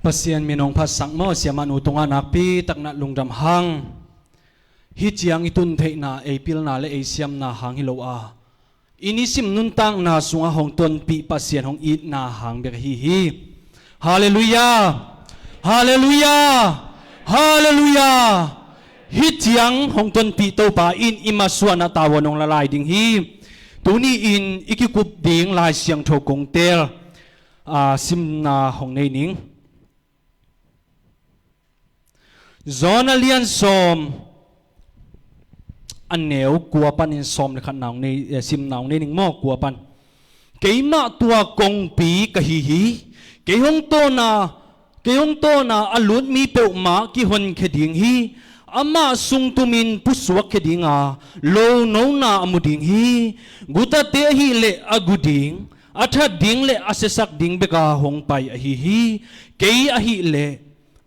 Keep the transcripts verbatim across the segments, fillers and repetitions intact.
Pasian min hong phatsak maw, siamah nu tungah nakpi takna lungdam hang. Hih ciang i tun theihna, ei pilna le ei siamna hang hi lo a, i nisim nuntakna sungah hong tonpih Pasian hong itna hang bek ahi hi. Halleluiah! Halleluiah! Halleluiah! Hih ciang hong tonpih Topa in i masuanah tavuan hong la lai ding hi. Tuni-in i kikup ding Lai Siangtho kong teel, aa, simna hong nei ning. John a lian sawm, a neu kua panin sawm le khatna hong nei, eh, simna hong nei ning maw, kua pan. Keimah tua kongpi ka hi hi. Kei hong tawna, kei hong tawna a lut mi peuhmah kihonkhia ding hi. Amah sungtumin pusuakkhia dinga lonona a mu ding hi. Gutate ahih leh a gu ding, a that ding le a siasak ding beka hong pai ahi hi. Kei ahih leh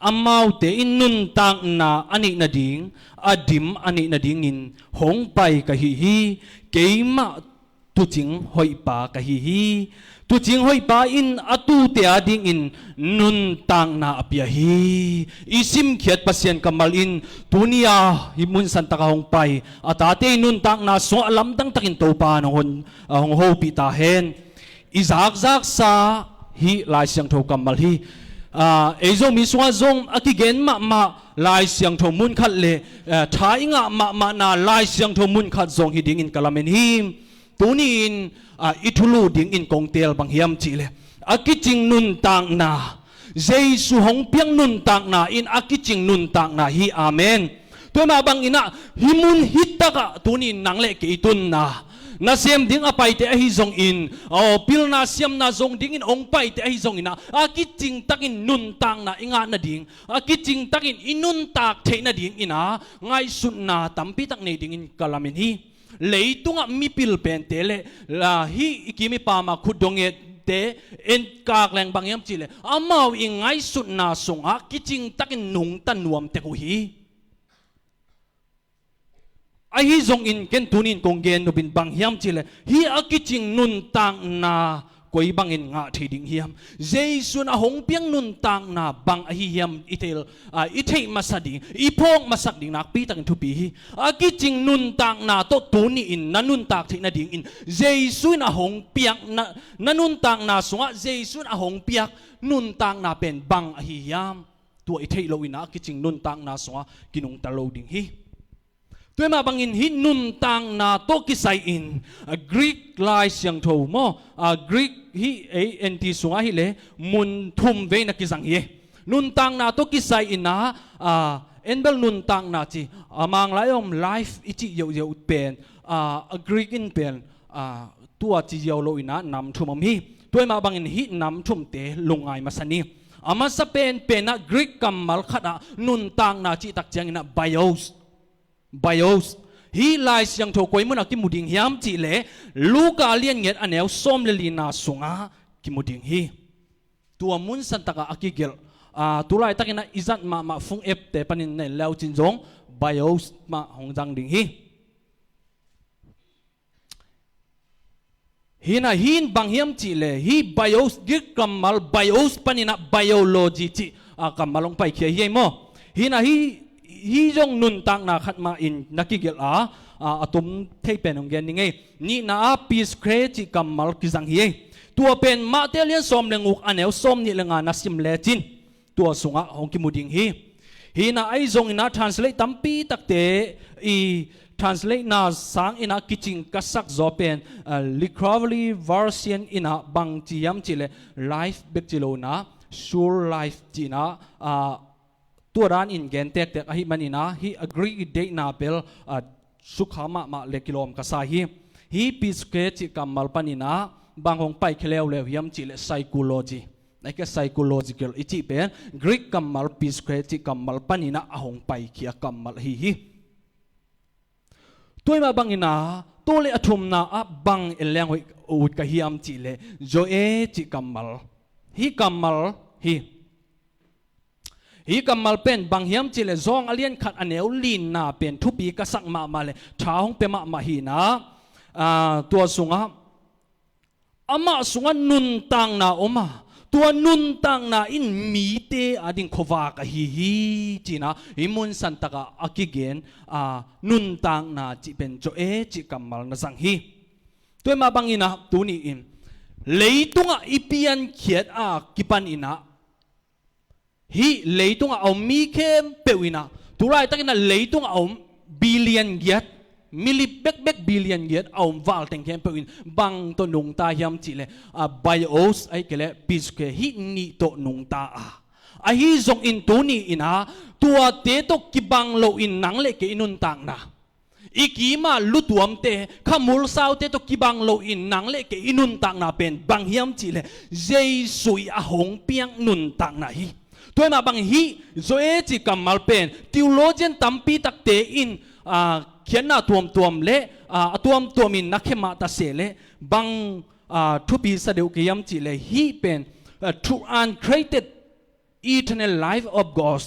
amaute in nuntakna a neih nading, a dim a neih nadingin hong pai ka hi hi. Keimah tuucing hoihpa ka hi hi. Tuucing hoihpa in a tuute adingin nuntakna a pia hi. I simkhiat Pasian kammal in tuni-a hih mun santaka hong pai a tate i nuntakna sungah lamdang takin Topa in hong hon, hong hopih ta hen. I zakzaksa hih Lai Siangtho kammal hi. Aa, ei Zomi sungah zong a kigen mahmah Lai Siangtho munkhat le, aa, tha i ngah mahmahna Lai Siangtho munkhat zong hi dingin ka lamen hi. Tuni-in, aa, i thulu dingin kong teel bang hiam cihleh, a kicing nuntakna, Jesu hong piak nuntakna in a kicing nuntakna hi. Amen. Tua mah bangin ah hih mun hih takah tuni-in nang le kei i tunna, nasem ding a paite ahi zongin, aw, pilna siamna zong dingin hong paite ahi zongin ah, a kicing takin nuntakna i ngah nading, a kicing takin i nuntak theih nadingin ah ngaihsutna tampi tak nei dingin ka lamen hi. Leitungah mipil pente le, la, hih i kim i pam a khutdawh ngette enkak leng bang hiam cihleh, amau i ngaihsutna sungah kicing takin nungta nuam tek uh hi. Ahi zongin ken tuni-in kong gen nopin bang hiam cihleh, hih a kicing nuntakna koi bangin ngah thei ding hiam? Jesu in a hong piak nuntakna bang ahi hiam i thei, aa, i theih masa ding, i phawk masak ding nakpi takin thupi hi. A kicing nuntakna tawh tuni-in na nuntak theih nadingin Jesu in a hong piak na, na nuntakna sungah Jesu in a hong piak nuntakna pen bang ahi hiam? Tua i theih loin ah a kicing nuntakna sungah kinungta lo ding hi. Tua mah bangin hih nuntakna tawh kisai-in, a, Greek Lai Siangtho maw, a, Greek hih ei N T sungah hileh mun thum vei na kizang hi. Nuntakna tawh kisai-in ah, a, en bel nuntakna ci, a, Manglai om life i cih yohyoh pen, a, a Greek in pen, a, tua ci ziau loin ah nam thum om hi. Tua mah bangin hih nam thumte lungngai masa ni. A masa penpen ah Greek kammal khat ah nuntakna cih tak ciangin ah bios, bios. Hih Lai Siangtho koi munah kimu ding hiam cihleh, Luka lian giat a neu sawm le lina sungah kimu ding hi. Tua mun santakah a kigelh, aa, tu laitakin ah i zat mahmah phone app-te panin na en le uh cin zong bios mah hong zang ding hi. Hi-in ah hih in bang hiam cihleh, hih bios, Greek kammal bios panin ah biology cih, aa, kammal hong paikhia hi ei maw. Hi-in ah hih, hih zong nuntakna khat mah in na kigelh a, aa, a tom thei pen hong gen ning ei. Nihna ah piskre cih kammal kizang hi ei. Tua pen Matthai lian sawm le guk a neu sawm nih le nga na sim lecin tua sungah hong kimu ding hi. Hi-in ah ahi zongin ah translate tampi takte i translate-na sangin ah kicing ka sak zaw pen, ah, literary version in ah bang ci hiam cihleh life bek ci lo-in ah, soul life ci-in ah, ah, tua danin gen tektek ahih manin ah hih a Greek i deihna bel, ah, sukha mahmah le kilawm ka sa hi. Hih piskre cih kammal panin ah bang hong paikhia leuleu hiam cihleh psychology. Ahih kei leh psychological i cih pen Greek kammal piskre cih kammal panin ah a hong paikhia kammal ahi hi. Tua mah bangin ah, tua le a thumna ah bang en leng hoih ut ka hiam cihleh, zoe cih kammal. Hih kammal hi. Hih kammal pen bang hiam cihleh, Zawng a lian khat a neu lina pen thupi ka sak mahmah le tha hong pia mahmah hi-in ah, aa, tua sungah amah sungah nuntakna om a, Tua nuntakna in mite ading khuavak ahi hi, ci-in ah hih mun santak ah a kigen, a, nuntakna cih pen Zoe cih kammal na zang hi. Tua ahih mah bangin ah tuni-in leitungah i piankhiat a kipanin ah hih leitungah a om mi khempeuh in ah, tu laitakin ah leitungah a om billion giat, milip bekbek billion giat a om valteng khempeuh in bang tawh nungta hiam cih leh, a, bios ahih kei leh physical, hih nih tawh nungta a. Ahi zongin tuni-in ah tuate tawh kibang loin nang le kei i nuntakna, i kim a lutuamte, khamul saute tawh kibang loin nang le kei i nuntakna pen bang hiam cih leh Jesu i a hong piak nuntakna hi. Tua ahih mah bangin hih Zoe cih kammal pen theologian tampi takte in, a, khiatna tuamtuam le, a, a tuamtuamin na khe mah ta se leh bang, a, thupi sa deuh ka hiam cih leh hih pen, a, to uncreated eternal life of God,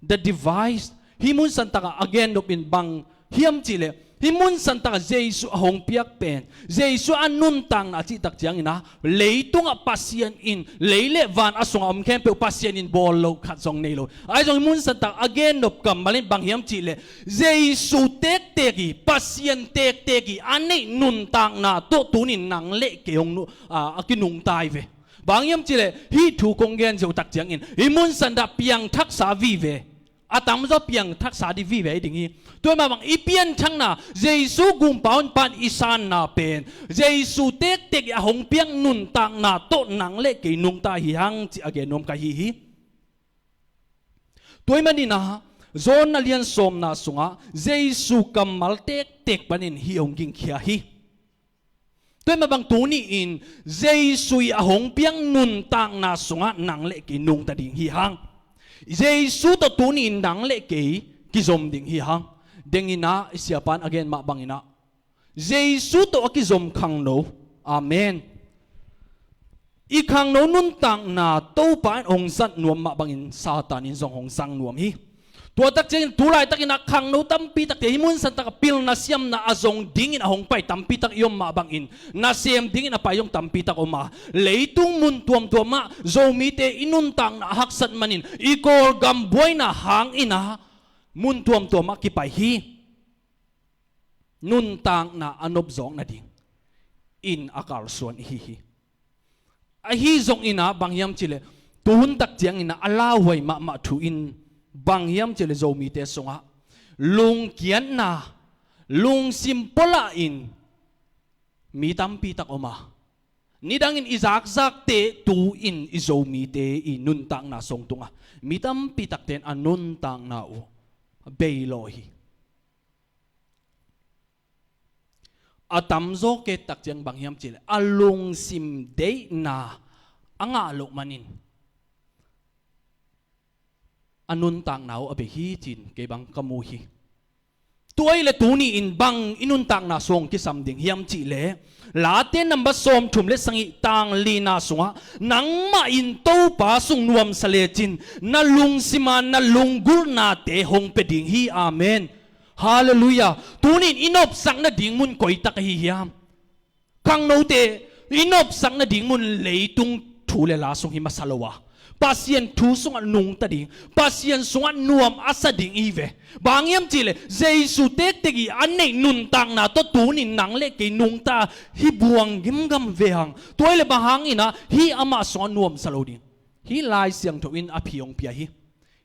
the device. Hih mun santak ah a gen nop in bang hiam cih leh, hih mun santak ah Jesu a hong piak pen, Jesu a nuntakna cih tak ciangin ah leitungah Pasian in, lei le van a sungah om khempeuh Pasian in bawl lo khat zong nei lo. Ahi zong hih mun santak ah a gen nop kammal in bang hiam cih leh, Jesu tektek i, Pasian tektek i a neih nuntakna tawh tuni-in nang le kei hong nu-, a, a kinungta hi ve. Bang hiam cih leh hih thu kong gen ziau tak ciangin hih mun santak ah piangthaksa vive, a tamzaw piangthaksa ding vive i ding hi. Tua ahih mah bang i pianthakna, Jesu Gumpa Honpa in i sanna pen Jesu tektek i a hong piak nuntakna tawh nang le kei nungta hi hang cih a gen nuam ka hi hi. Tua ahih manin ah John a lian sawmna sungah Jesu kammal tektek panin hih hong gingkhia hi. Tua ahih mah bang tuni-in Jesu i a hong piak nuntakna sungah nang le kei nungta ding hi hang. Jesu tawh tuni-in nang le kei kizom ding hi hang. Dengin ah i siapa'n a gen mah bangin ah Jesu tawh a kizom khangno. Amen. I khangno nuntakna Topa in hong zat nuam mah bangin Satan in zong hong zang nuam hi. Tua tak ciangin tu laitakin ah khangno tampi takte hih mun santak ah pilna siamna a zong dingin a hong pai tampi tak i om mah bangin nasem dingin a pai zong tampi tak om a, leitung mun tuamtuam ah Zomite i nuntakna a haksat manin i Kawlgam buaina hangin ah mun tuamtuam ah kipai hi. Nuntakna a nopzawk nadingin a kalsuan i hi hi. Ahi zongin ah bang hiam cih leh, tuhun tak ciangin ah a lauhuai mahmah thu in bang hiam cih leh Zomite sungah lungkiatna, lungsim pua-in mi tampi tak om a, nidangin i zakzakte tu-in i Zomite i nuntakna sung tungah mi tampi takte in a nuntakna uh bei lawh hi. A tamzaw kei tak ciang bang hiam cih leh a lungsim deihna a ngah loh manin a nuntakna uh a bei hi ci-in kei bang ka mu hi. Tua ahih leh tuni-in bang i nuntakna sung kisam ding hiam cih leh, Late number sawmthum le sagih tang lina sungah, nangmah in Topa sung nuamsa lecin na lungsim a na lunggulhnate hong pia ding hi. Amen. Halleluiah. Tuni-in i nopsak nading mun koi tak ahi hiam? Khangnote, i nopsak nading mun leitung thu le la sung hi masa lo a, Pasian thu sungah nungta ding, Pasian sungah nuam a sa ding i hi ve. Bang hiam cih leh Jesu tektek i a neih nuntakna tawh tuni-in nang le kei nungta hi buang gimgam ve hang. Tua ahih leh bang hangin ah hih amah sungah nuamsa lo ding? Hih Lai Siangtho in a phi hong pia hi.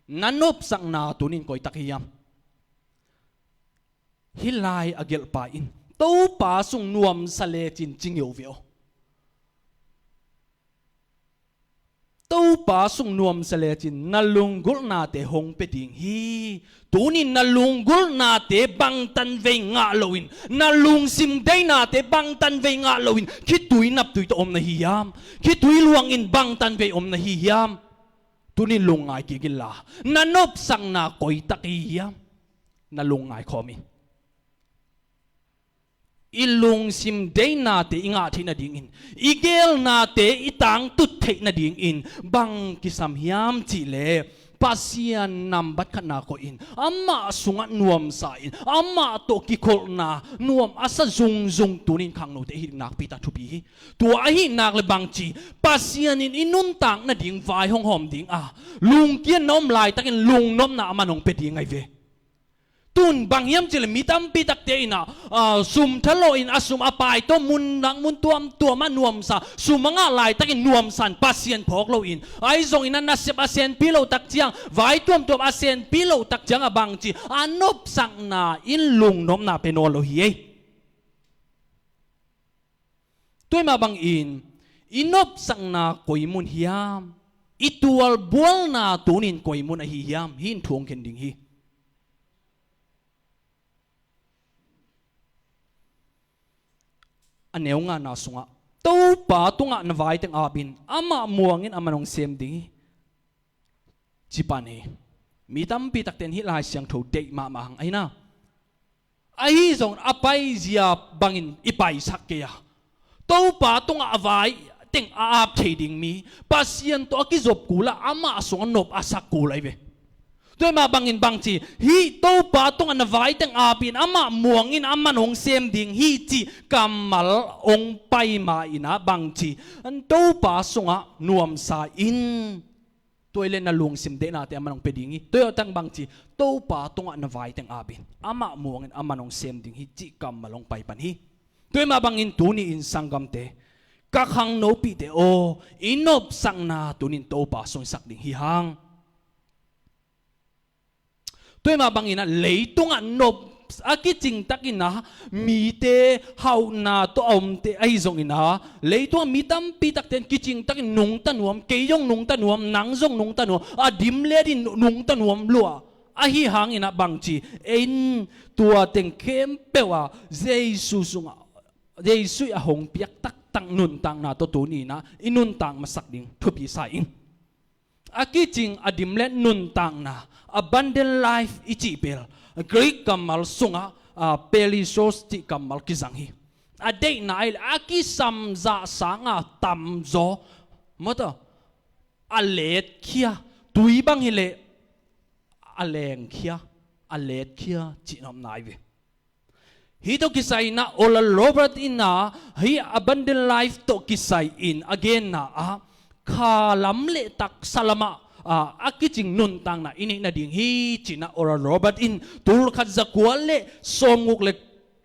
Na nopsakna tuni-in koi tak hi hiam? Hih lai a gelhpa in Topa sung nuamsa lecin ci ngeu ve aw. Topa sung nuamsa lecin na lunggulhnate hong pia ding hi. Tuni-in na lunggulhnate bangtan vei ngah loin, na lungsim deihnate bangtan vei ngah loin khitui naptui tawh om na hi hiam? Khitui luangin bangtan vei om na hi hiam? Tuni-in lungngai kik inla, na nopsakna koi tak hi hiam? Na lungngai khawm in. I lungsim deihnate i ngah theih nadingin, i geelnate i tangtut theih nadingin bang kisam hiam cih leh, Pasian nambat khatna koih in, amah sungah nuamsa in, amah tawh kikholhna nuam a sa zungzung tunin khangnote i hih ding nakpi tak thupi hi. Tua ahih nak leh bangci, Pasian in i nuntak nading vai hong hawm ding a, lungkiatna om laitakin lungnopna a man hong pia ding ahi ve. Tun bang hiam cih leh mi tampi takte in ah, ah, sum thalawh in a sum a pai tawh mun nak mun tuamtuam ah nuamsa, sum a ngah laitakin nuamsa in Pasian phawk lo in, ahi zongin ah nasep a senpi lo tak ciang, vai tuamtuam a senpi lo tak ciang ah bangci, a nopsakna in lungnopna pia nawn lo hi ei. Tua mah bangin i nopsakna koi mun hiam, i tualbualna tunin koi mun ahi hiam, hih in thu hong khen ding hi. A neu ngana sungah, Topa tungah na vai teng ap in, amah muangin a man hong sem ding hi, ci pan hi. Mi tampi takte in hih Lai Siangtho deih mahmah hang ahi na. Ahi zongin a paizia bangin i paisak kei a, Topa tungah a vai teng a ap thei ding mi, Pasian tawh a kizop kul a, amah sungah nop a sak kul ahi ve. Tua mah bangin bangci, hih Topa tungah na vai teng ap in, amah muangin a man hong sem ding hi cih kammal hong pai ma in ah bangci, Topa sungah nuamsa in. Tua hi leh na lungsim deihnate a man hong pia ding hi. Tua hi a tang bangci, Topa tungah na vai teng ap in, amah muangin a man hong sem ding hi cih kammal hong pai pan hi. Tua mah bangin tuni in sanggamte, ka khangnopihte aw, i nopsakna tunin Topa sung i sak ding hi hang. Tua mah bangin ah leitungah nop a kicing takin ah mite hauhna tawh a omte ahi zongin ah, leitungah mi tampi takte in kicing takin nungta nuam, kei zong nungta nuam, nang zong nungta nuam, a dim le din nungta nuam lua. Ahi hangin ah bangci, ei in tua teng khempeuh ah Jesu sungah, Jesu a hong piak taktak nuntakna tawh tuni in ah i nuntak masak ding thupi sa ing. A kicing a dim le nuntakna, abundant life i cih pen Greek kammal sungah, ah, perissos cih kammal kizang hi. A deihna ahih leh a kisam zah sanga tamzaw, mawtaw, a letkhia, tui bang hi leh a lengkhia, a letkhia cih nopna ahi ve. Hih tawh kisai in ah Oral Roberts in ah, hih abundant life tawh kisai in a genna ah, kha lam le taksa lamah, ah, a kicing nuntakna i neih nading hi ci-in ah Oral Roberts in tul khat za kua le sawmguk le,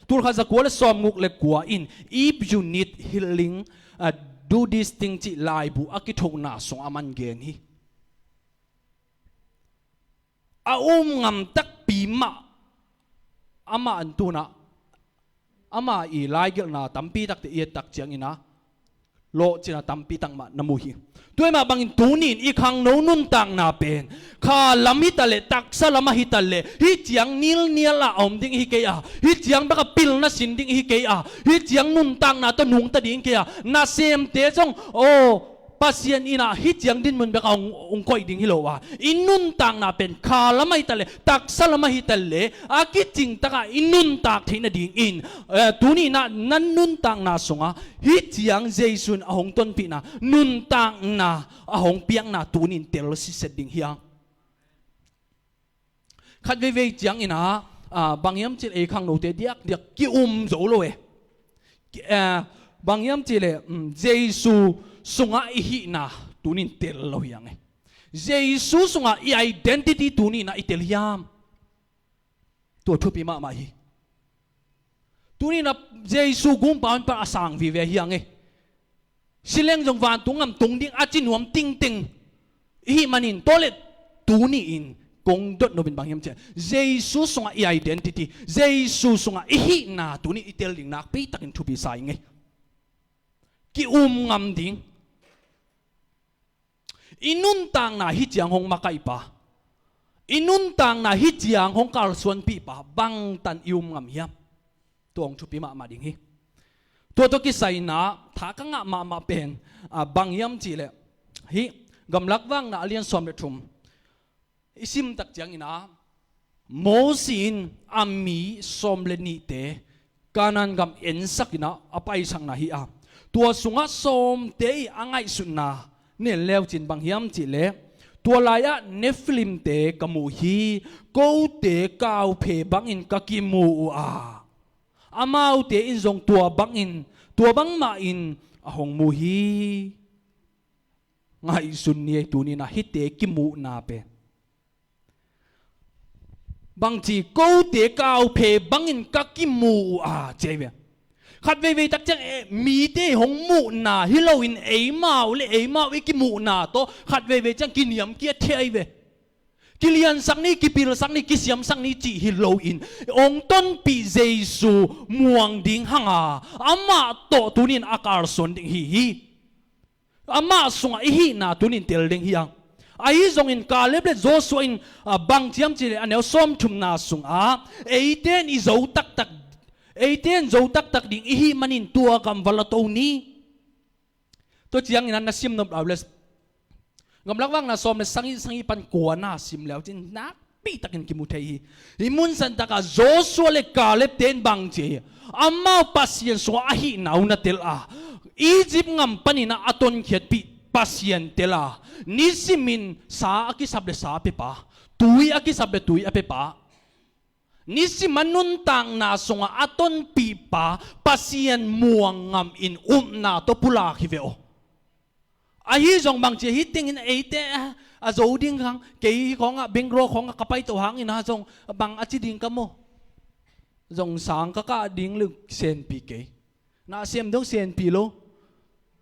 tul khat za kua le sawmguk le kua in If You Need Healing, ah, Do This Thing cih laibu a kithohna sungah a man gen hi. A um ngam takpi mah, amah an tunah, amah i laigelhna tampi takte i et tak ciangin ah, lawhcinna tampi tak mah na mu hi. Tua mah bangin tuni in i khangno nuntakna pen, kha lam hi ta leh, taksa lamah hi ta leh, hih ciang nilnial ah a om ding hi kei a, hih ciang bek a pilna sin ding hi kei a, hih ciang nuntakna tawh nungta ding hi kei a, nasemte zong, aw, Pasian in ah hih ciang dinmun bek a hong, hong koih ding hi lo a, i nuntakna pen kha lamah hi ta leh, taksa lamah hi ta leh, a kicing takah i nuntak theih nadingin, eh, tuni in ah na nuntakna sungah hih ciang Jesu in a hong tonpihna, nuntakna a hong piakna tuni in tel siset ding hi hang. Khat veivei ciangin ah, ah, bang hiam cih leh ei khangnote diakdiak ki-um zo lo e. Ki-, ah, bang hiam cih leh, um, Jesu sungah i hihna tuni in tel lo hi hang e. Jesu sungah i identity tuni in ah i tel hiam? Tua thupi mahmah hi. Tuni in ah Jesu gumpa hong pan a sang vive hi hang e. Si leng zong vantung gam tung ding a ci nuam tingteng i hih manin, tua leh tuni in kong dot nop in bang hiam cih leh, Jesu sungah i identity, Jesu sungah i hihna tuni i tel ding nakpi takin thupi sa ing e. Ki-um ngam ding. I nuntakna hih ciang hong makaihpa, i nuntakna hih ciang hong kalsuanpihpa bangtan i um ngam hiam? Tua hong thupi mahmah ding hi. Tua tawh kisai in ah tha ka ngah mahmah pen, ah, bang hiam cih leh, hih Gamlak Vakna a lian sawm le thum i sim tak ciangin ah, Mosi in a mi sawm le nihte Kanaan gam ensak in ah a paisakna hi a, tua sungah sawmte ii a ngaihsutna, na en le uh cin, bang hiam cih leh, Tua lai-ah Nephilimte ka mu hi, kote kauphe bangin ka kimu uh a, amaute in zong tua bangin, tua bangmah in a hong mu hi. Ngaihsun ni ei, tuni-in ah hihte kimuhna pen bangci, kote kauphe bangin ka kimu uh a, ci ei ve. Khat veivei tak ciang, eh, mite hong muhna hi loin eimau le eimau i kimuhna tawh khat veivei ciang kiniamkhiat thei ei ve. Kiliansak ni, kipilsak ni, kisiamsak ni cih hi loin, hong tonpih Jesu muang ding hanga, amah tawh tuni-in a kalsuan ding hi hi. Amah sungah i hihna tuni-in tel ding hi hang. Ahi zongin Kaleb le Joshua in, ah, bang ci hiam cih leh, a neu sawmthumna sungah, eite in i zo taktak, eite in zo taktak ding i hih manin tua gam va la to ni. Tua ciangin ah na sim nop lai uh leh, Gamlak Vakna sawm le sagih, sagih pan kuana sim le uh cin nakpi takin kimu thei hi. Hih mun santakah Joshua le Kalebte in bang ci hi, amau Pasian sungah a hihna uh na tel a, Egypt gam panin ah a tonkhiatpih Pasian tel a, nisimin sa a kisap le sa a pepa, tui a kisap le tui a pepa, nisim a nuntakna sungah a tonpihpa Pasian muang ngamin upna tawh pulak hi ve aw. Ahi zong bang ci, hih tengin eite a, a zo ding hang, kei khawngah, Bangalore khawngah ka paito hangin ah zong bang a ci ding ka maw. Zong sang ka kah ding leh senpi kei. Na sem dong senpi lo.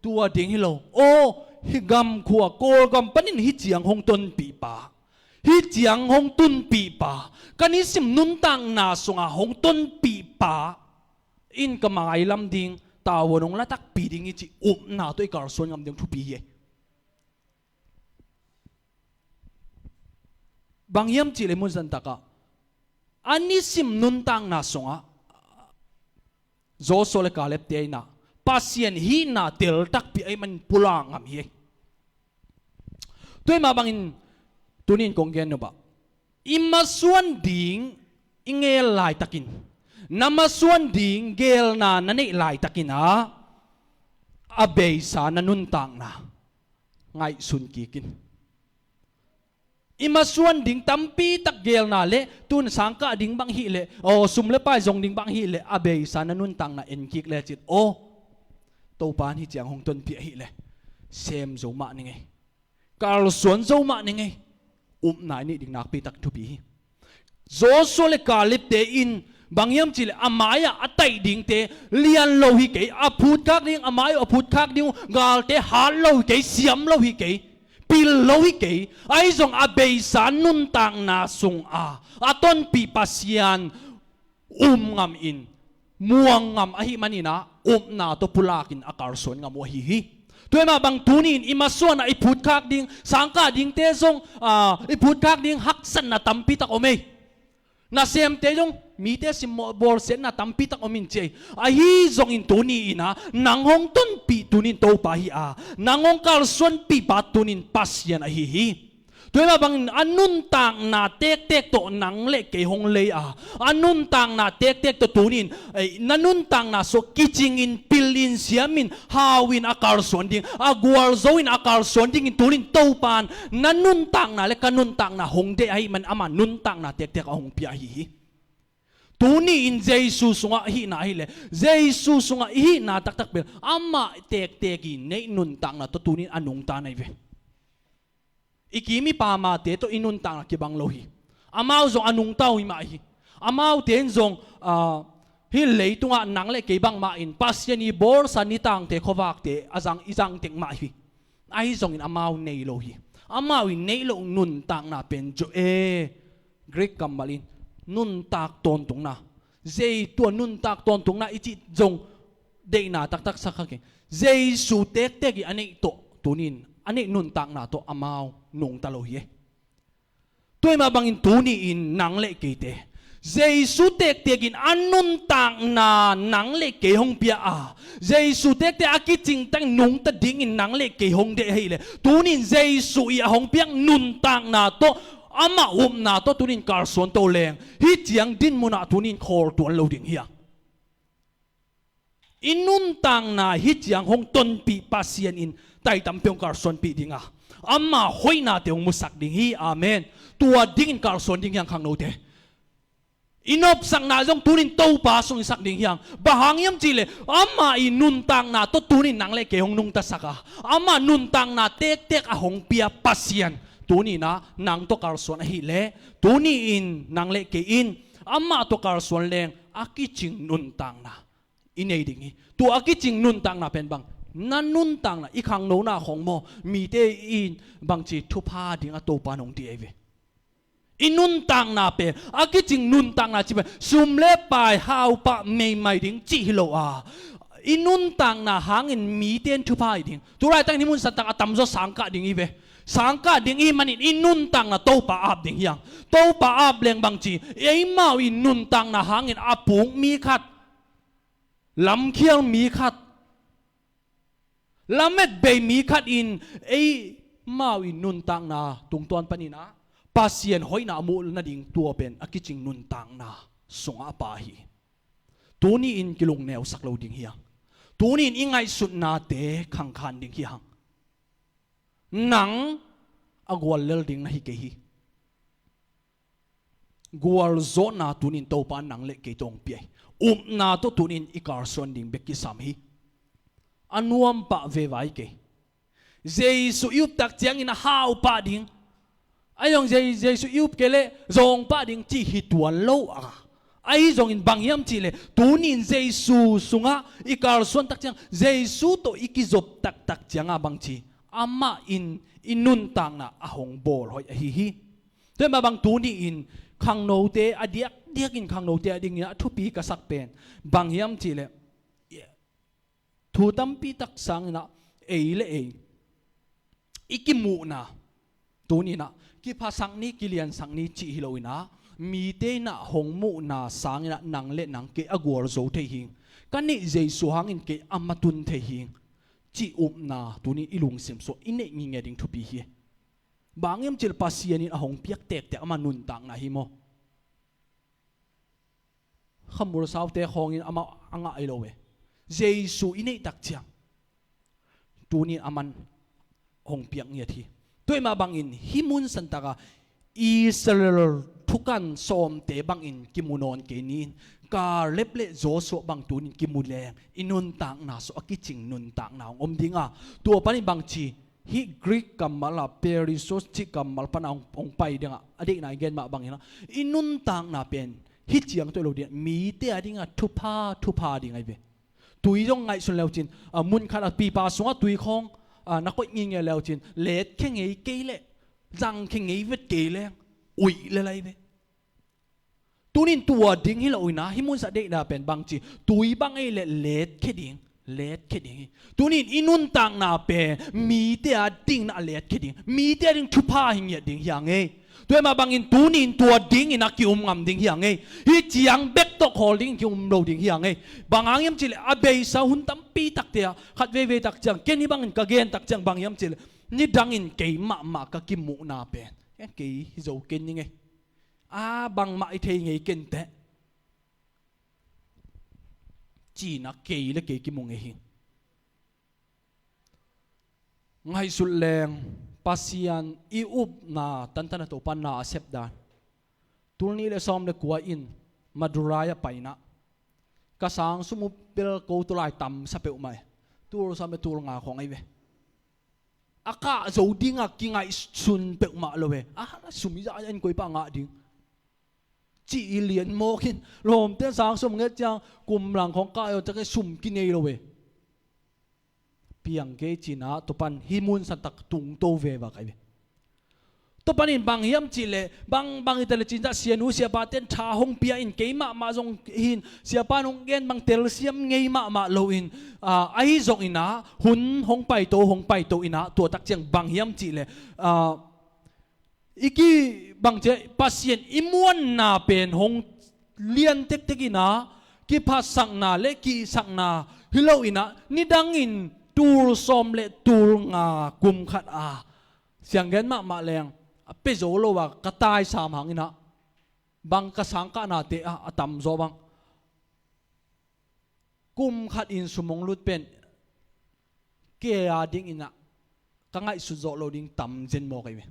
Tua ding hi lo. Aw, hih gam khua, Kawlgam panin hih ciang hong tonpihpa, hih ciang hong tunpihpa, ka nisim nuntakna sungah hong tonpihpa in ka mailam ding, tavuan hong la takpi ding hi cih upna tawh i kalsuan ngam ding thupi hi. Bang hiam cih leh mun santakah a nisim nuntakna sungah Joshua le Kalebte in ah Pasian hihna tel takpi ahih manin pulak ngam hi. Tua ahih mah bangin tuni-in kong gen nop ah, i masuan ding i ngel laitakin, na masuan ding gelna na neih laitakin ah, a beisa na nuntakna ngaihsun kik in. I masuan ding tampi tak gelna le, tun sang kah ding bang hi leh, aw, sum le pai zong ding bang hi leh, a beisa na nuntakna en kik lecin, aw, Topa in hih ciang hong tonpih ahih leh sem zo mah ning ei, kalsuan zo mah ning ei, upna i neih ding nakpi tak thupi hi. Joshua le Kalebte in bang hiam cih leh a mai-ah a taih dingte lian lo hi kei, a phutkhak ding, a mai-ah a phutkhak ding uh galte hat lo hi kei, siam lo hi kei, pil lo hi kei. Ahi zong a beisa nuntakna sungah a tonpih Pasian um ngamin, muang ngam ahih manin ah upna tawh pulakin a kalsuan ngam uh ahi hi. Tua ahih mah bang tuni-in i masuan ah i phutkhak ding, sang kah dingte zong, ah, i phutkhak ding haksatna tampi tak om ei. Nasemte zong mite simmawh bawlsiatna tampi tak om in ci ei. Ahi zongin tuni-in ah nang hong tonpih tuni-in Topa hi a, nang hong kalsuanpihpa tuni-in Pasian ahi hi. Tua ahih mah bangin a nuntakna tektek tawh nang le kei hong lei a, a nuntakna tektek tawh tuni-in, eh, na nuntakna sungah kicingin, pilin, siamin, hau-in a kalsuan ding, a gualzo-in a kalsuan dingin tuni-in Topa in na nuntakna le ka nuntakna hong deih ahih manin ama nuntakna tektek a hong pia ahi hi. Tuni-in Jesu sungah hihna ahih leh, Jesu sungah i hihna taktak pen amah tektek i neih nuntakna tawh tuni-in a nungta na hi ve. I kim i pamate tawh i nuntakna kibang lo hi. Amau zong a nungta uh hi mah hi. Amaute in zong, ah, hih leitungah nang le kei bangmah in Pasian i bawlsa nitangte, khuavakte a zang, i zang tek mah hi. Ahi zongin amau nei lo hi. Amau i neih loh nuntakna pen Zoe, Greek kammal in nuntak tawntungna. Jesu a nuntak tawntungna i cih zong deihna taktak sa kha keng. Jesu tektek i a neih tawh tuni-in a neih nuntakna tawh amau nungta lo hi. Tua ahih mah bangin tuni-in nang le keite Jesu tektek in a nuntakna nang le kei hong pia a, Jesu tektek a kicingtak nungta dingin nang le kei hong deih ahih leh, tuni-in Jesu i a hong piak nuntakna tawh, amah upna tawh tuni-in kalsuan to leng, hih ciang din munah tuni-in khawl tuan lo ding hi a. I nuntakna hih ciang hong tonpih Pasian in tai tampi hong kalsuanpih ding a, Ama hoihnate hong musak ding hi. Amen. Tua dingin kalsuan ding hi hang khangnote. I nopsakna zong tunin Topa sung i sak ding hi hang. Bang hang hiam cihleh ama i nuntakna tawh tunin nang le kei hong nungtasak a, ama nuntakna tektek a hong pia Pasian tuninah nang tawh kalsuan ahileh, tuni-in nang le kei in ama tawh kalsuan leng a kicing nuntakna i nei ding hi. Tua a kicing nuntakna pen bang? Na nuntakna, i khangnona khong maw, mite in bangci thupha ding a Topa nong ti ei ve. I nuntakna pen a kicing nuntakna ci pen sum le pai haupah meimai ding cih hi lo a, i nuntakna hangin mite in thupha hi ding. Tulaitangin hih mun santak a tamzaw sangkah ding hi ve. Sangkah ding i hih manin i nuntakna Topa ap ding hi hang. Topa ap leng bangci, eimau i nuntakna hangin a puk mi khat, lamkhial mi khat, lamet bei mi khat in eimau i nuntakna tungtawn paninah Pasian hoihna a muh nading tua pen a kicing nuntakna sungah a pha hi. Tuni-in kilungneusak lo ding hi hang. Tuni-in i ngaihsutnate khangkhan ding hi hang. Nang a guallel ding na hi kei hi. Gualzawhna tunin Topa nang le kei tawh hong pia hi. Upna tawh tunin i kalsuan ding bek kisam hi. A nuampah veva hi kei. Jesu i up tak ciangin a haupah ding, ahi zong Je- Jesu i up kei leh zawngpah ding cih hi tuan lo a, ahi zongin bang hiam cihleh tunin Jesu sungah i kalsuan tak ciang, Jesu tawh i kizop taktak ciangah bangci, amah in i nuntakna a hong bawl hoih ahi hi. Tua mah bang tuni-in khangnote a diakdiakin khangnote a dingin a thupi ka sak pen bang hiam cihleh, thu tampi tak sanginah ei le ei i kimuhna tuninah kiphasak ni, kiliansak ni cih hi loinah, mite inah hong muhna sanginah nang le nang kei a gualzo thei hing. Ka neih Jesu hangin kei a matun thei hing cih upna tunin i lungsim sungah i neih ngingei ding thupi hi. Bang hiam cihleh Pasian in a hong piak tektek ama nuntakna hi maw? Khamul saute khawngin amah a ngah hi lo ve. Jesu i neih tak ciang tunin aman hong piak ngiat hi. Tua mah bangin hih mun santaka Israel thukan sawmte bangin kimu nawn kei ni in, Kaleb le Joshua bang tunin kimu leng i nuntakna sungah a kicing nuntakna hong om ding a, tua panin bangci, hih Greek kammal a perissos cih kammal pana hong, hong pai ding a, a deihna i gen mah bangin a, i nuntakna pen hih ciang tawh hi lo ding a, mite a ding a thupha, thupha ding ahi ve. Tui zong ngaihsun leucin, a, mun khat a pipa sungah tui khawng, a, na koih ngingei leucin, letkhia ngei kei leh, zangkhia ngei vet kei leng, uih lel ahi ve. Tunin tua ding hi lo inah, hih mun santaka deihna pen bangci, tui bang ei leh letkhia ding, letkhia ding hi. Tunin i nuntakna pen mite a ding na letkhia ding, mite a ding thupha hi ngiat ding hi hang ei. Tua mah bangin tunin tua dingin a ki-um ngam ding hi hang ei. Hih ciang bek tawh khawl dingin ki-um lo ding hi hang ei. Bang hang hiam cihleh a beisa hun tampi takte ah khat veivei tak ciang, ken hih bangin ka gen tak ciang bang hiam cihleh, nidangin kei mahmah ka kimuhna pen, ken kei hi zo ken ning ei. A bangmah i thei ngei kenteh. Cihna kei le kei kimu ngei hi. Ngaihsut leng Pasian i upna tantan a Topa na a sepdan. Tul nih le sawm le kua in Madurai a paina. Ka sang sum uh bel ko tulai tamsa peuhmah e. Tul sawm le tul nga khawng ahi ve. A kah zo dingah kingaihsun peuhmah lo e. A sum i zah in koi pah ngah ding. Cih i lian mawk in lawmte sang sum nget ciang kum lang khawng kah zo tak e sum kinei lo e. Piang kei cinah Topan hih mun santak tungto veva ka hi ve. Topan in bang hiam cihleh bang bang hi ta le cinah sianu siapaten tha hong pia in kei mahmah zong hin siapa in hong gen bang telsiam ngei mahmah loin, a, ahi zong inah hun hong paito hong paito inah tua tak ciang bang hiam cihleh, a, i ki bang ciah Pasian i muanna pen hong lian tektek inah kiphasakna le kihsakna hi lo inah nidangin tul sawm le tul nga kum khat a sianggen mahmah leng a pia zo lo a ka taisam hang inah bang ka sangkahnate ah a tamzaw bang kum khat in sum hong lut pen kei a ding inah ka ngaihsut zawh loh ding tam zen mawk ahi ve.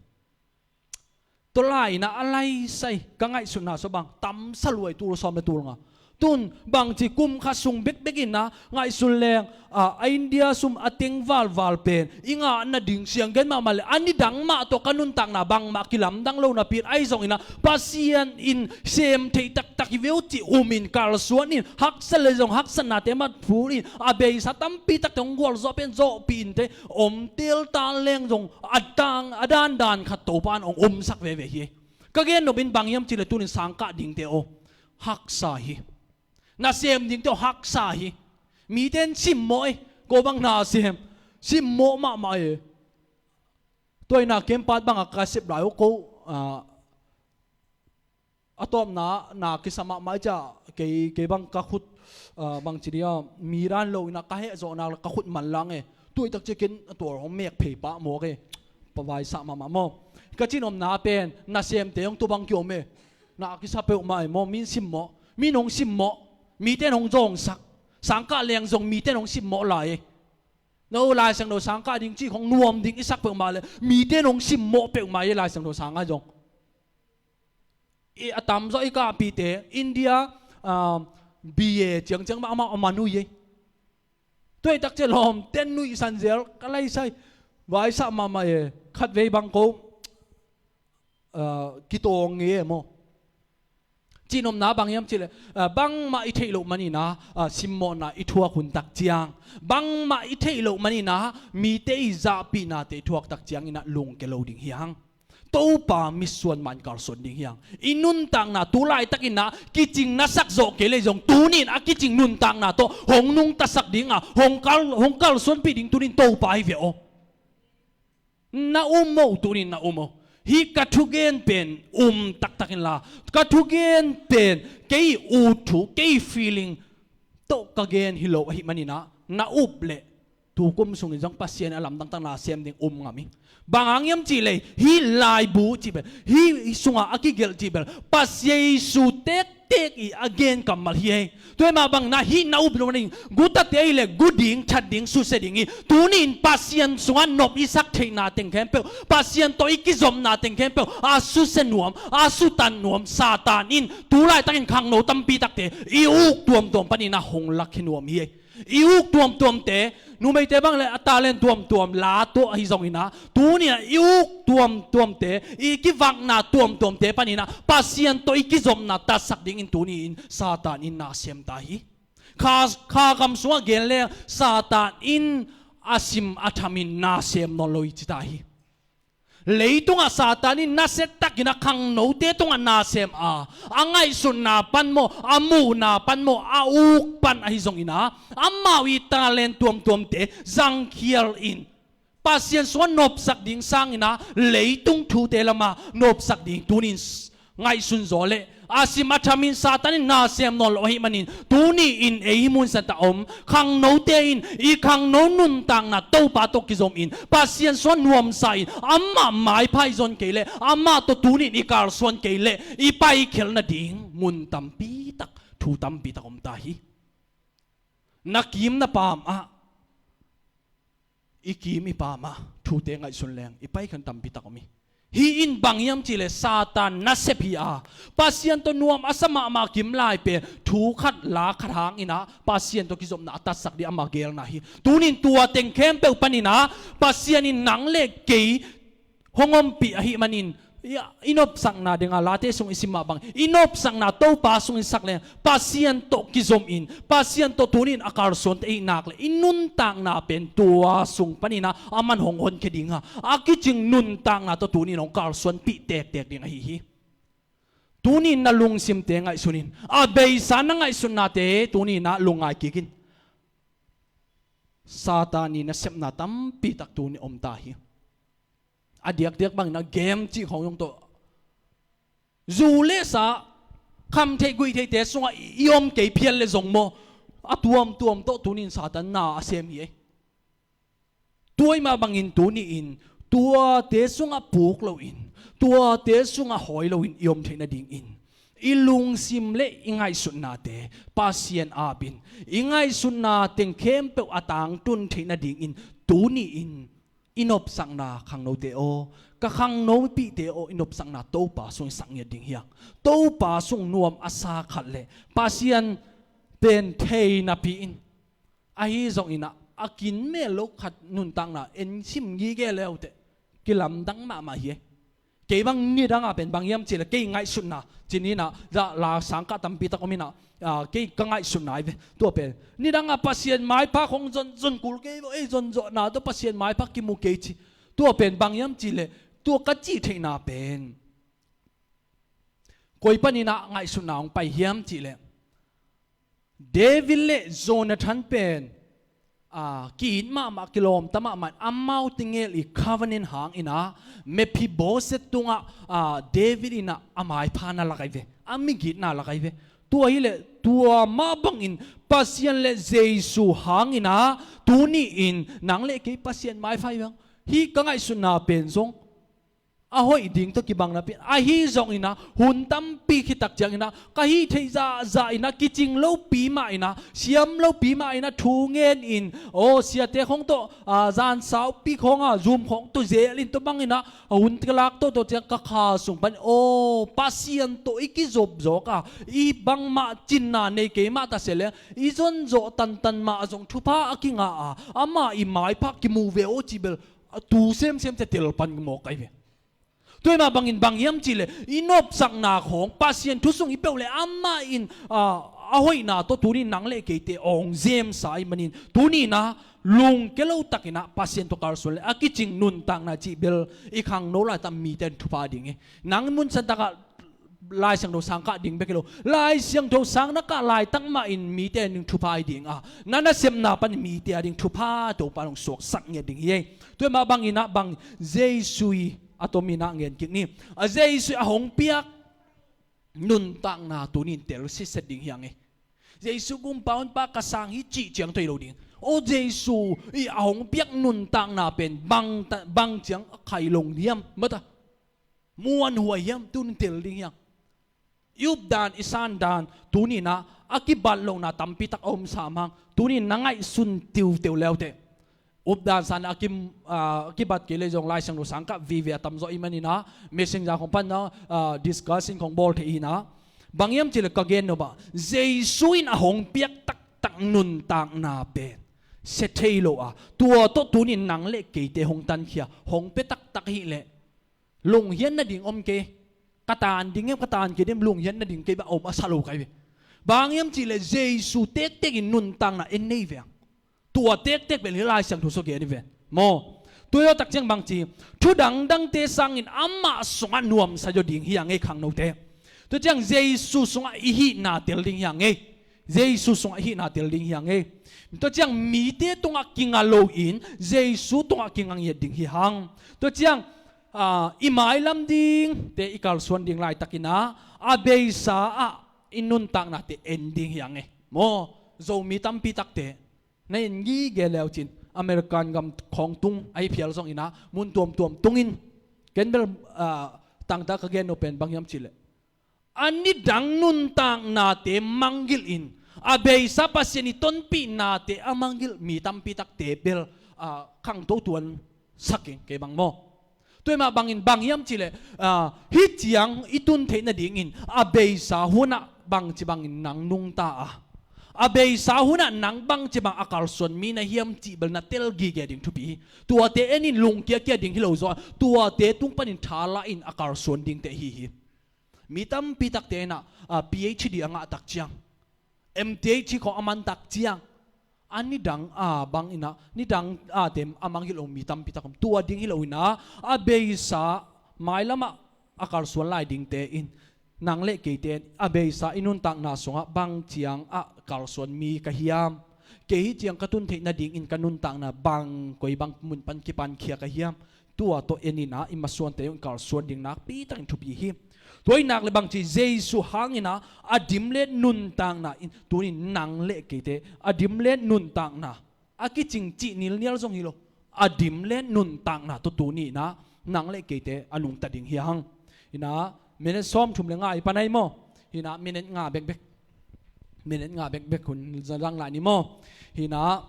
Tua lai-in ah a laisai ka ngaihsutna sua bang tamsa luai, tul sawm le tul nga. Tun bangci kum khat sung bekbek in ah ngaihsun leng, a, a India sum a teng valval pen i ngah nading siang gen mahmah le a nidang mah tawh ka nuntakna bangmah kilamdang lo napi in ahi zongin ah Pasian in sem theih taktak hi ve uh cih um in kalsuan in haksa le zong haksatnate mat phul in a beisa tampi takte hong gualzawh pen zawhpih in te om teltal leng zong a tang a dandan khat Topa in hong omsak veve hi. Ka gen nop in bang hiam cih leh tunin sangkah dingte aw haksa hi. Nasem dingte aw haksa hi. Mite in simmawh ei, ko bang nasem simmawh mahmah ei. Tua in ah ken pat bangah ka sep lai uh ko, ah, a tawpna na kisa mahmah ei ciah kei, kei bang ka khut, ah, bangci dia mi dan lo in ah ka hehzawhna ka khut manlang e. Tuaitak ciah ken a tuar hong mek phei pah mawk e. Pavaisah mahmah maw. Ka cinopna pen nasemte hong tu bang kiom e. Na kisa peuhmah e maw, min simmawh, min hong simmawh, mite in hong zawngsak. Sangkah leng zong mite in hong simmawh lai e. No, Lai Siangtho sangkah ding cih khong nuam ding i sak peuhmah le mite in hong simmawh peuhmah e Lai Siangtho sangah zong. I a tamzaw i kahpite India, ah, B A ciangciang mah amah a man uh ei. Tuaitak ciah lawmten nuihsan zel ka laisai. Vaisah mahmah e. Khatvei bang ko, ah, kitawng nge maw. Cinopna bang hiam cih leh, ah, bangmah i theih loh manin ah, ah, simmawhna i thuak hun tak ciang, bangmah i theih loh manin ah mite i zahpihnate i thuak tak ciangin ah lungke lo ding hi hang. Topa mitsuan mah in kalsuan ding hi hang. I nuntakna tu laitakin ah kicing na sak zawh kei leh zong tunin a kicing nuntakna tawh hong nungtasak ding a hong kal, hong kalsuanpih ding tunin Topa hi ve aw. Na um aw, tunin na um aw. Hih ka thugen pen um taktak inla, ka thugen pen kei ut thu, kei feeling tawh ka gen hi lo ahih manin ah na up leh tukum sungin zong Pasian a lamdang tak na sem ding um ngam hi. Bang hang hiam cih leh hih laibu cih bel, hih sungah a kigelh cih bel Pasian Jesu tektek i a gen kammal hi ei. Tua hi mah bangin ah hih na up lo nading gutate ahih leh gu ding, that ding, susia ding hi. Tuni-in Pasian sungah nop i sak theihna teng khempeuh, Pasian tawh i kizopna teng khempeuh a susia nuam, a sutan nuam Satan in tu laitakin khangno tampi takte i uk tuamtuam panin ah hong lakhia nuam hi ei. I uk tuamtuamte, numeite bang le a talent tuamtuam la tawh ahi zongin ah, tuni-in ah i uk tuamtuamte, i kivakna tuamtuamte panin ah Pasian tawh i kizopna tatsak dingin tuni-in Satan in na sem ta hi. Kha, kha gam sungah gen leng Satan in a sim a thamin na sem nawn lo hi ci ta hi. Leitungah Satan in nasia takin a khangnote tungah na sem a, a ngaihsutna pan maw, a muhna pan maw, a uk pan ahi zongin ah, amau i talent tuamtuamte zangkhial in Pasian sungah nopsak ding sangin ah leitung thute lamah nopsak ding tunin s-, ngaihsun zaw leh a sim a thamin Satan in na sem nawn lo ahih manin, tuni-in ei hih mun santa om khangnote in i khangno nuntakna Topa tawh kizomin Pasian sungah nuamsa in amah maipha i zon kei leh, amah tawh tuni-in i kalsuan kei leh i paikhial nading mun tampi tak, thu tampi tak om ta hi. Na kim na paam ah, i kim i paam ah thute ngaihsun leng i paikhial tampi tak om hi. Hih in bang hiam cih leh Satan nasep hi a, Pasian tawh nuam a sa mahmah kim lai pen thu khat la khat hangin ah Pasian tawh kizopna a tatsak ding ama geelna hi. Tunin tua teng khempeuh panin ah Pasian in nang le kei hong ompih ahih manin, i, i nopsakna ding a, Late sung i sim mah bang, i nopsakna Topa sungin sak leng, Pasian tawh kizomin, Pasian tawh tuni-in a kalsuante i hih nak leh, i nuntakna pen tua sung panin ah aman hong honkhia ding a, a kicing nuntakna tawh tuni-in hong kalsuanpih tektek ding ahi hi. Tuni-in na lungsimte ngaihsun in, a beisa na ngaihsutnate tuni-in ah lungngai kik in. Satan i nasepna tampi tak tuni om ta hi. A diakdiak bangin a game cih khawng zong tawh, zu le sa, kham theih guih theihte sungah i om kei phial le zong maw, a tuamtuam tawh tuni-in Satan na a sem hi ei. Tua ahih mah bangin tuni-in tuate sungah puk loin, tuate sungah hawi loin i om theih nadingin, i lungsim le i ngaihsutnate Pasian apin, i ngaihsutna teng khempeuh a tangtun theih nadingin tuni-in i nopsakna khangnote aw, ka khangnopihte aw, i nopsakna Topa sung i sak ngiat ding hi hang. Topa sung nuam a sa khat le Pasian pen thei napi in, ahi zongin ah a kin mel lo khat nuntakna en sim ngige leuteh kilamdang mahmah hi. Kei bang nidanga pen bang hiam cihleh kei ngaihsutna, ci-in ah, la sangkah tampi tak om in ah, ah, kei ka ngaihsutna hi ve. Tua pen nidanga Pasian maipha khong zon, zon kul kei bo, ei, zon zawhna tawh Pasian maipha kimu kei ci. Tua pen bang hiam cihleh, tua ka cih theihna pen koi panin ah ngaihsutna hong pai hiam cihleh, David le Jonathan pen, aa, ki-it mahmah, kilawmta mahmah, amaute ngel i covenant hangin ah Mephiboset tungah, aa, David in ah a maipha na lak ahi ve, a migitna lak ahi ve. Tua hileh tua mah bangin Pasian le Jesu hangin ah tuni-in nang le kei Pasian maipha hi hang. Hih ka ngaihsutna pen zong a hoih ding tawh kibang napi in, ahi zongin ah hun tampi khit tak ciangin ah ka hih theih zahzah in ah, kicing lopi mah in ah, siam lopi mah in ah, thu ngen in, aw, siate khong tawh, aa, zan saupi khong ah, Zoom khong tawh zel in tua bangin ah, a hun ka lak tawh, tua ciang ka kha sung pan, aw, Pasian tawh i kizop zawk a, i bangmah cinna nei kei mah ta se leng, i zon zawh tantan mah zong thupha a kinga a, amah i maipha kimu ve aw, cih bel, a, tu semsem te tel pan mawk ahi ve. Tua hi mah bangin bang hiam cihleh, i nopsakna khong Pasian thu sung i peuh leh amah in, aa, a hoihna tawh tuni nang le keite hong zemsa ahih manin, tuni-in ah lungkia lo takin ah Pasian tawh kalsuan leh a kicing nuntakna cih bel i khangno laitak mite in thupha ding hi. Nang mun santakah Lai Siangtho sang kah ding bek hi lo, Lai Siangtho sang na kah laitak mah in mite a ding thupha hi ding a, na nasepna pan mite a ding thupha Topa in hong suaksak ngiat ding hi. Tua hi mah bangin ah bang, Jesu i a tomin ah ngen kik ni. A Jesu i a hong piak nuntakna tuni-in tel sitset ding hi hang ei. Jesu Gumpa Honpa ka sang hi cih ciang tawh hi lo ding. Aw, Jesu i a hong piak nuntakna pen bang ta, bang ciang a khailong hiam, mata muanhuai hiam, tuni-in tel ding hi hang. I updan, i sandan, tuni-in ah a kibat lohna tampi tak a om sam hang. Tuni-in na ngaihsun tiuteu leuteh, updan san a ki, aa, a kibat kei leh zong Lai Siangtho sang kah vive a tamzaw ahih manin ah, Messenger khong pan ah, aa, discussion khong bawl thei hi-in ah. Bang hiam cihleh ka gen nop ah, Jesu in a hong piak taktak nuntakna pen sia thei lo a, tua tawh tuni-in nang le keite hong tankhia, hong pia taktak hileh, lunghiat nading om kei. Ka tan ding hiam, ka tan kei ding hiam, lunghiat nading kei bang a om a sa lo ka hi ve. Bang hiam cihleh Jesu tektek in nuntakna en nei ve hang. Tua tektek bel hih Lai Siangtho sung gen hi ve. Maw? Tua hi tak ciang bang ci, thu dangdangte sangin amah sungah nuamsa zaw ding hi hang ei khangnote. Tua ciang Jesu sungah i hihna tel ding hi hang ei. Jesu sungah i hihna tel ding hi hang ei. Tua ciang mite tungah kinga loin Jesu tungah kinga ngiat ding hi hang. Tua ciang, aa, i mailam dingte i kalsuan ding laitakin ah, a beisa ah i nuntaknate en ding hi hang ei. Maw, Zomi tampi takte na en ngige leu cin, American gam khawng tung ahi phial zongin ah, mun tuamtuam tungin, ken bel, aa, tangtak ka gen nop pen bang hiam cihleh, a nidang nuntaknate mangngilh in, a beisa Pasian i tonpihnate a mangngilh mi tampi takte bel, aa, khangto tuan sak ing kei bang maw. Tua hi mah bangin bang hiam cihleh, aa, hih ciang i tun theih nadingin a beisa hunah bangci bangin nang nungta a, a beisa hunah nang bangci bang a kalsuan mi na hiam cih bel na tel gige ding thupi hi. Tuate en in lungkiakia ding hi lo zaw a, tuate tung panin tha la in a kalsuan dingte ahi hi. Mi tampi takte in ah, aa, P H D a ngah tak ciang, M T H khawng a man tak ciang, a nidang a bang in ah, nidang a tem a mangngilh lo mi tampi tak om. Tua ding hi lo in ah, a beisa mailamah a kalsuan lai dingte in, nang le keite in a beisa i nuntakna sungah bang ciang a kalsuan mi ka hiam? Kei hih ciang ka tun theih nadingin ka nuntakna bang, koi bang mun pan kipankhia ka hiam? Tua tawh en in ah i masuante zong kalsuan ding nakpi takin thupi hi. Tua ahih nak leh bangci, Jesu hangin ah a dimlet nuntakna in, tuni nang le keite a dimlet nuntakna, a kicing cih nilnial zong hi lo, a dimlet nuntakna tawh tuni in ah nang le keite a nungta ding hi hang. In ah minute sawmthum le nga i pan ahi maw. In ah minute nga bekbek, minute nga bekbek hun zang lai ni maw. In ah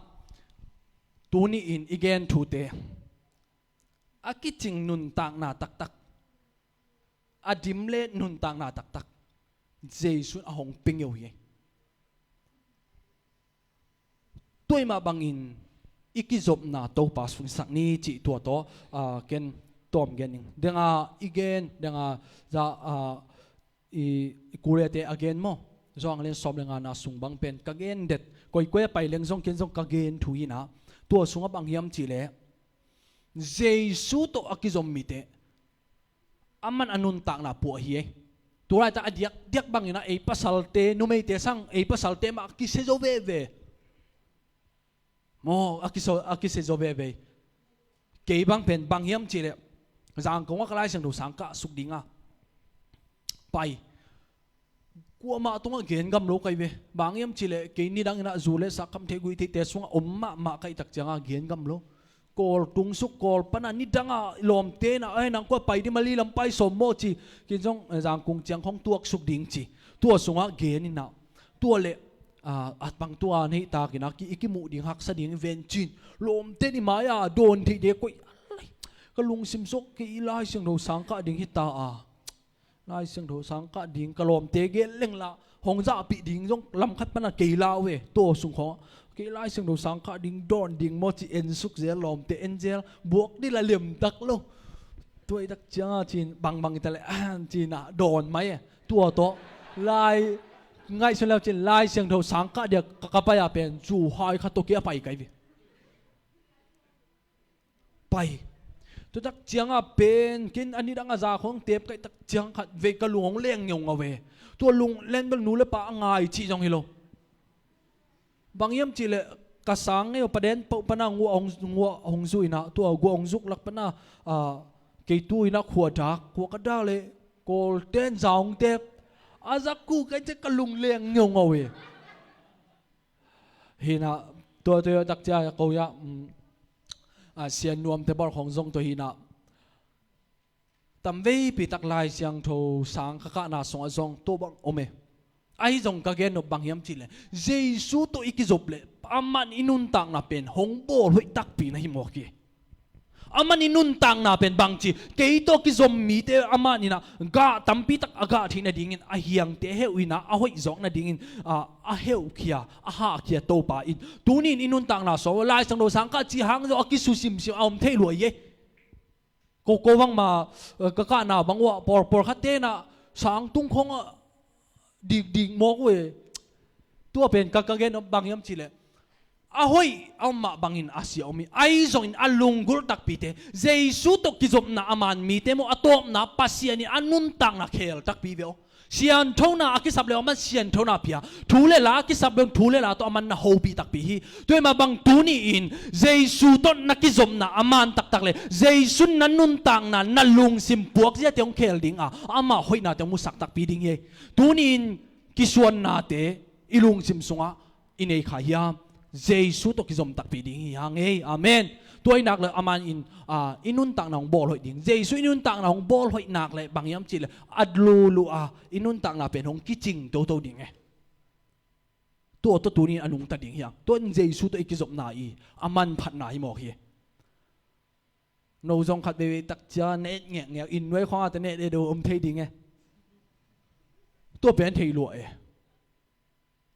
tuni in i gen thute A kicing nuntakna taktak, a dim le nuntakna taktak Jesu in a hong pia ngei uh hi. Tua ahih mah bangin i kizopna Topa sungsak ni cih tua tawh, ah, ken tawm gen ning. Deng a i gen, deng a za, ah, i, i Korea te a gen maw. Johan lian sawm le ngana sung bang pen ka gen det. Koikoi a pai leng zong ken zong ka gen thu hi in ah. Tua sungah bang hiam cih leh Jesu tawh a kizom mite aman a nuntakna puah hi ei. Tulaitak a diakdiak bangin ah ei pasalte, numeite sang ei pasalte mah a kisia zo veve. Maw, a kisia, a kisia zo veve. Kei bang pen bang hiam cih leh Zangkong ah ka Lai Siangtho sang kah suk ding a pai. Kuamah tungah gen gam lo ka hi ve. Bang hiam cih leh kei nidang in ah zu le sa kham thei gui theite sungah om mahmah ka hih tak ciangah gen gam lo. Kawl tung suk, Kawl pan ah nidang ah lawmte in ah, "Ai, nang kua pai ding, Mali lam pai sawm maw," ci. Ken zong, eh, Zangkong ciang khong tuak suk ding ci. Tua sungah gen in ah. Tua leh, ah, a pang tua neih tak in ah ki, i kimuh ding haksa ding ven cin. Lawmte in i mai-ah dawn theih ding koih. Ka lungsim suk, kei Lai Siangtho sang kah ding hi ta a. Lai Siangtho sang kah ding ka lawmte gen leng lah hong zahpih ding zong lam khat pan a kei lau ve. Tua sung khawng kei Lai Siangtho sang kah ding dawn ding maw ci en suk zel, lawmte en zel, buak ding lah liamtak lo. Tua i tak ciangah cin bangbang i ta leh, ah, cin ah dawn mai e. Tua tawh Lai ngaihsun leu cin Lai Siangtho sang kah dia ka, ka pai ah pen zu hai khat tawh kei a pai ka hi ve. Pai. Tua tak ciangah pen ken a nidang a za khong tep ka hih tak ciang khat vei ka lung hong leng ngeungau ve. Tua lung len bel nu le pa a ngai cih zong hi lo. Bang hiam cih leh ka sang ngei uh paden pau pan a nguah hong, nguah hong zuk in ah, tua guah hong zuk lak pan a, ah, kei tu in ah khua dak, khua ka dak leh Kawlten za hong tep. A zak kuk ka hih ciang ka lung leng ngeungau ve. Hi in ah, tua, tua tak ciang ko ya, um, a, Sian Nuam te bawr khong zong tua hi in ah. Tam veipi tak Lai Siangtho sang ka kahna sungah zong tua bang om e. Ahi zong ka gen nop bang hiam cih leh Jesu tawh i kizop leh aman i nuntakna pen hong bawl hoih takpi na hi mawk hi. Aman i nuntakna pen bangci, kei tawh kizom mite aman in ah gah tampi tak a gah theih nadingin, a hiangte a heuh in ah a hoih zawk nadingin, a, a heuhkhia, a hahkhia Topa in. Tuni in i nuntakna sawm Lai Siangtho sang kah cih hang zong a kisu simsim a om thei lua hi ei. Ko, ko bangmah, eh, ka kahna bang uah pawlpawlkhatte in ah sang tung khong ah dikdik mawk uh e. Tua pen ka, ka gen bang hiam cih leh a hoih a om mah bangin a sia om hi. Ahi zongin a lunggulh takpite Jesu tawh kizopna a man mite maw, a tawpna Pasian in a nuntakna khel takpi ve aw. Sianthona a kisap leh aman sianthona pia. Thu le la a kisap leh thu le la tawh aman na hopih takpi hi. Tua ahih mah bang tuni in Jesu tawh na kizopna a man taktak leh Jesu na nuntakna na lungsim puak ziate hong khel ding a, ama hoihnate hong musak takpi ding hi. Tuni in kisuannate i lungsim sungah i nei kha hiam? Jesu tawh kizom takpi ding hi hang ei. Amen. Tua ahih nak leh aman in, ah, i nuntakna hong bawl hoih ding. Jesu i nuntakna hong bawl hoih nak leh bang hiam cih leh a lulu a i nuntakna pen hong kicing toto ding e. Tua tawh tuni in a nungta ding hi hang. Tua in Jesu tawh i kizopna i a manphatna hi mawk hi. No zong khat veivei tak ciang na et ngekngek in nuai khawng a te na et et uh om thei ding e. Tua pen thei lua e.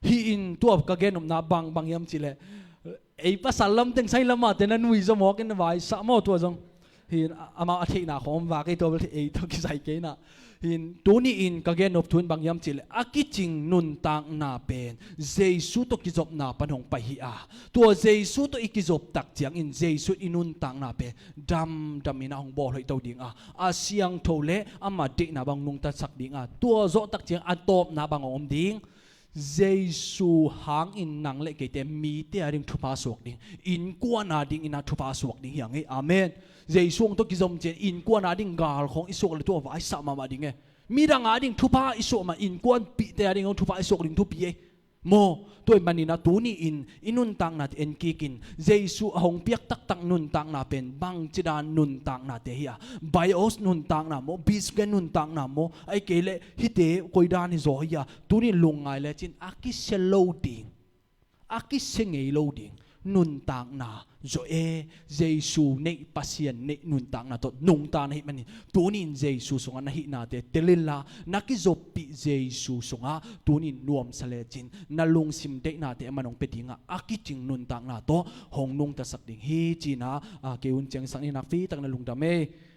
Hi in tua ka gen nopna bang, bang hiam cih leh ei pasal lam teng sai lam a te na nui zaw mawk in na vaisah maw tua zong. Hi in a, amau a theihna khawng om vak ei tua bel ei tua kisai kei in ah. Hi in tuni in ka gen nop thu in bang hiam cih leh a kicing nuntakna pen Jesu tawh kizopna pan hong pai hi a. Tua Jesu tawh i kizop tak ciangin Jesu in i nuntakna pen damdam in a hong bawl hoih to ding a, a siangtho le ama deihna bang nungtasak ding a, tua zawh tak ciang a tawpna bang hong om ding. Jesu hangin nang le keite mite a ding thupha suak ding, innkuan a dingin a thupha suak ding hi hang ei. Amen. Jesu hong tawh kizom ciang innkuan a ding gal khawng i suak leh tua vaisah mahmah ding e. Midang a ding thupha i suak mah, innkuanpihte a ding hong thupha i suak ding thupi ei. Maw, tua ahih manin a tuni in i nuntaknate en kik in, Jesu a hong piak taktak nuntakna pen bangci dan nuntaknate hi a, bios nuntakna maw, biscuit nuntakna maw, ahih kei leh hihte koi dan hi zaw hi a, tuni in lungngai lecin a kisia lo ding, a kisia ngei lo ding, nuntakna zawh e. Jesu neih, Pasian neih nuntakna tawh nungta na hih manin, tunin Jesu sungah na hihnate tel inla, na kizoppih Jesu sungah tunin nuamsa lecin na lungsim deihnate aman hong pia dingah a kicing nuntakna tawh hong nungtasak ding hi, ci-in ah, a, kei un ciangsak ni, nakpi takin lungdam e.